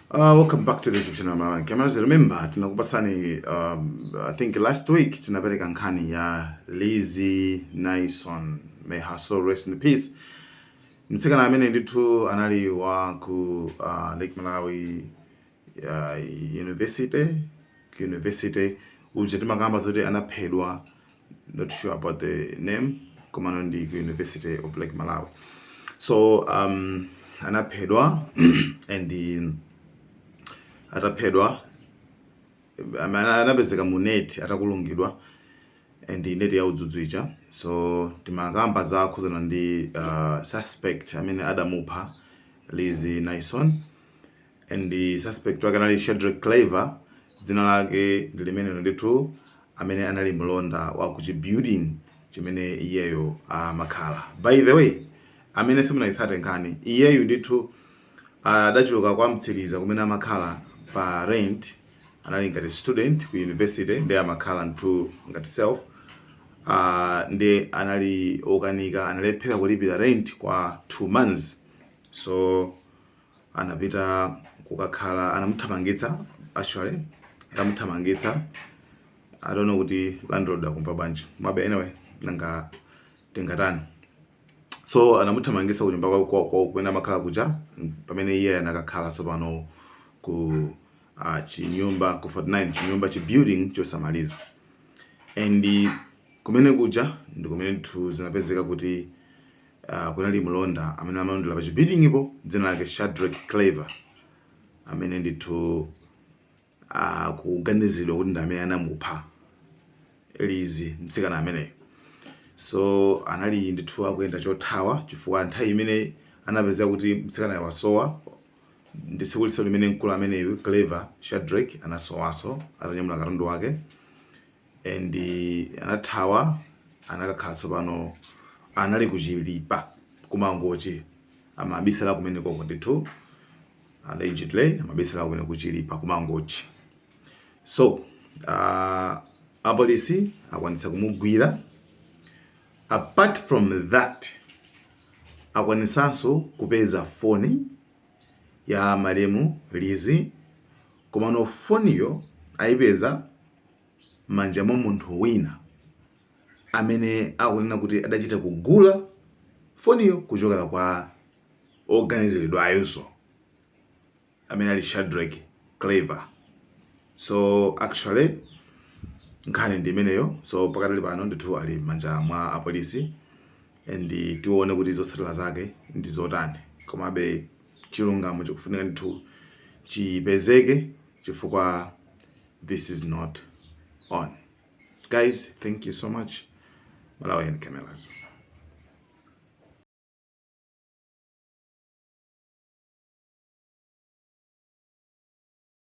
Welcome back to the YouTube channel Malawi Cameras. Remember, tinakupasani I think last week tinapereka nkhani ya Lizzie Nyson. May her soul rest in peace. Mtsikana amene ndithu anali wa ku Lake Malawi University, ku university uja timakamba zoti anaphedwa, not sure about the name, komano ndi ku University of Lake Malawi. So anaphedwa and ataphedwa anapezeka mu net atakulungidwa and net ya udzudzu ija. So timakamba za khuzana ndi suspect amene adamupha Lizzie Nyson, and the suspect wake anali Shadrack Clever, dzina lake ndi limenelo ndithu, amene anali mlonda wa ku building chimene iyeyo amakhala. By the way, amene simunayitsate nkhani, iyeyu ndithu adachoka kwa Mtsiriza kumene amakhala pa rent. Anali ngati student ku university, ndi amakhala ndithu ngati self, ndi anali okanika, analephera kulipira rent kwa 2 months. So anapita kukakhala, anamuthamangitsa, actually atamuthamangitsa, I don't know kuti landlord akumva bwanji, mabe anyway, nanga tingatani? So anamuthamangitsa kunyumba kumene amakhala kuja, pamene iye anakakhala tsopano ku chinyumba ku 49, chinyumba, chi building chosamaliza. And kumene kuja ndi kumene ndithu zinapezeka kuti kunali mlonda amene amalondera pa chi building ipo, dzina lake Shadrack Clever, amene ndithu akuganiziridwa kuti ndi amene anamupha Lizzie, mtsikana ameneyo. So anali ndithu akuyenda chothawa, chifukwa nthawi imene anapezeka kuti mtsikanayo wasowa ndi tsiku liso limene mkulu ameneyu Clever Shadrack anasowaso atanyamula katundu wake and anathawa, anakakhala tsopano anali kuchilipa kumangochi, amabisala kumene koko ndithu, allegedly amabisala kumene kuchilipa kumangochi. So apolisi akwanitsa kumugwira. Apart from that, akwanisanso kupeza foni ya malemu Lizzie, komano foniyo ayipeza m'manja mwa munthu wina amene akunena kuti adachita kugula foniyo kuchokera kwa oganiziridwayonso amene ali Shadrack Clever. So actually nkhani ndi imeneyo. So pakatali pano ndithu ali m'manja mwa apolisi and tione kuti zotsatira zake ndi zotani. Komabe chilungamo chikufunika ndithu chipezeke, chifukwa this is not on. Guys, thank you so much. Malawian Cameras.